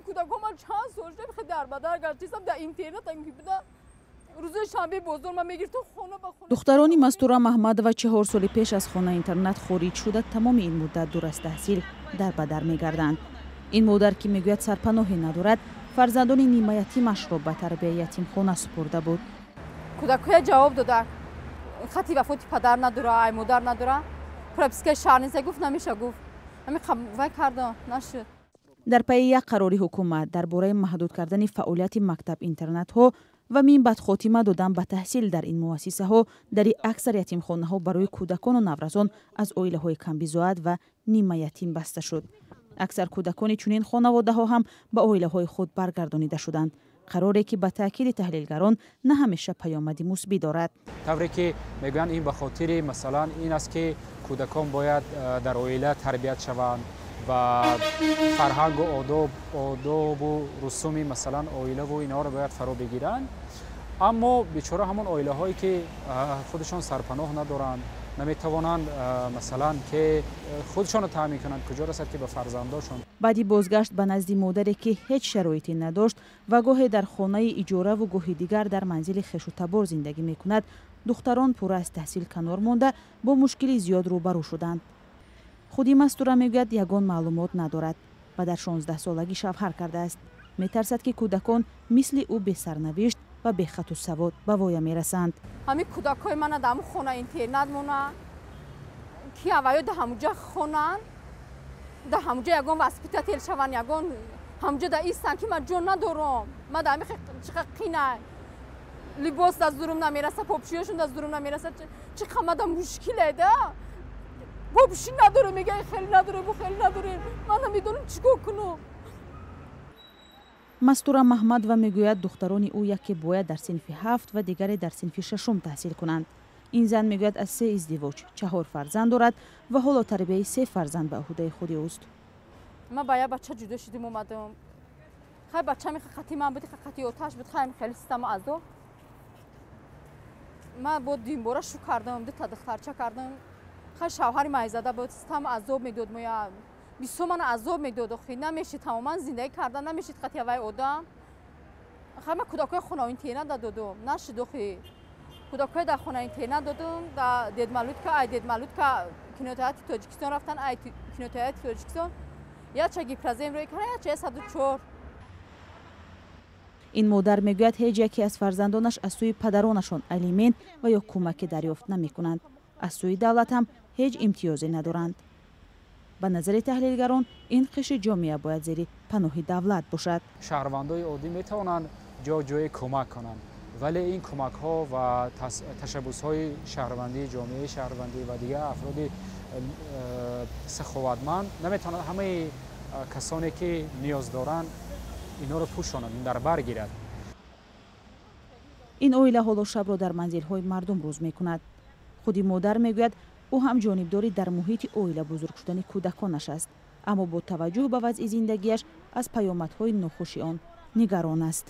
Кӯдакҳо ман чанд сол шуда хе дар ба дар гаштисам, дар интернат ки буда, рӯзои шанбе бозор ман мегирифтам, хона ба хона. Духтарони Мастура Маҳмадова 4 соли пеш аз хона интернат хориҷ шуда, тамоми ин муддат дур аз таҳсил дар ба дар мегарданд. Ин модар, ки мегӯяд, сарпаноҳе надорад, фарзандони нимаятимашро ба тарбияи ятимхона супурда буд. Кӯдакҳоя ҷавоб дода, хати вафоти падар надора, ай модар надора, пропискаи шаҳр неста, гуфт, намеша, гуфт. Ҳамин вай кардам, нашуд. Дар пайи як қарори ҳукумат дар бораи маҳдуд кардани фаъолияти мактаб-интернатҳо ва минбаъд хотима додан ба таҳсил дар ин муассисаҳо, дари аксар ятимхонаҳо барои кӯдакону наврасон аз оилаҳои камбизоат ва нимаятим баста шуд. Аксар кӯдакони чунин хонаводаҳо ҳам ба оилаҳои худ баргардонида шуданд, қароре ки, ба таъкиди таҳлилгарон, на ҳамеша паёмади мусбӣ дорад. Тавре ки мегӯянд, ин ба хотири, масалан, ин аст, ки кӯдакон бояд дар оила тарбият шаванд ва фарҳангу одоб, одобу русуми, масалан, оилаву инҳоро бояд фаро бигиранд. Аммо бечора ҳамон оилаҳое, ки худашон сарпаноҳ надоранд, наметавонанд, масалан, ки худашонро таъмин кунанд, куҷо расад, ки ба фарзандошон. Баъди бозгашт ба назди модаре, ки ҳеҷ шароите надошт ва гоҳе дар хонаи иҷораву гоҳи дигар дар манзили хешу табор зиндагӣ мекунад, духтарон пурра аз таҳсил канор монда, бо мушкили зиёд рӯбарӯ шуданд. Худи Мастура мегӯяд, ягон маълумот надорад ва дар 16-солагӣ шавҳар кардааст. Метарсад, ки кӯдакон мисли ӯ бесарнавишт ва бехату савод ба воя мерасанд. Ҳамин кӯдакҳои мана дар ҳамун хона интернат мона, ки аввалё дар ҳамуҷа хонанд, дар ҳамуҷа ягон воспитатель шаванд, ягон ҳамуҷа да истанд, ки ман ҷо надорам. Ман дар ҳамин чӣ қадр қинай, либос дар зурум намераса, попшиёшон дар зурум намераса, чӣ қадр мада мушкиле да. Попши надорем, мега, хеле надорем, хеле надорем. Ман намедонам, чӣ кор кунам. Мастура Маҳмадова мегӯяд, духтарони ӯ яке бояд дар синфи ҳафт ва дигаре дар синфи шашум таҳсил кунанд. Ин зан мегӯяд, аз се издивоҷ чаҳор фарзанд дорад ва ҳоло тарбияи се фарзанд ба ӯҳдаи худи ӯст. Ман ба як бача ҷудо шудим, омадам. Хай, бачами қати ман буди, қати оташ буд. Хай, хеле систаму азоб. Ман бо дуюмбора шу кардам, дута духтарча кардам. Хай, шавҳари майзада буд, систаму азоб медод, моя бисёр мана азоб медод. Охи, намешид, тамоман зиндагӣ кардан намешид қати авваи одам. Хай, ман кӯдакҳои хона интернат додум, нашид. Охи, кӯдакҳои дар хона интернат додум, да Дедмалютка, ай Дедмалютка кинотеатри Тоҷикистон рафтан, ай кинотеатри Тоҷикистон яча гипрозем рӯй кара, яча 104. Ин модар мегӯяд, ҳеҷ яке аз фарзандонаш аз сӯи падаронашон алимент ва ё кӯмаке дарёфт намекунанд, аз сӯи давлат ҳам ҳеҷ имтиёзе надоранд. Ба назари таҳлилгарон, ин қишри ҷомеа бояд зери паноҳи давлат бошад. Шаҳрвандои оддӣ метавонанд ҷо ҷое кӯмак кунанд, вале ин кӯмакҳо ва ташаббусҳои шаҳрвандӣ, ҷомеаи шаҳрвандӣ ва дигар афроди саховатманд наметавонанд ҳамаи касоне, ки ниёз доранд, инҳоро пӯшонанд, дар бар гирад. Ин оила ҳоло шабро дар манзилҳои мардум рӯз мекунад. Худи модар мегӯяд, ӯ ҳам ҷонибдори дар муҳити оила бузург шудани кӯдаконаш аст, аммо бо таваҷҷӯҳ ба вазъи зиндагиаш аз паёмадҳои нохуши он нигарон аст.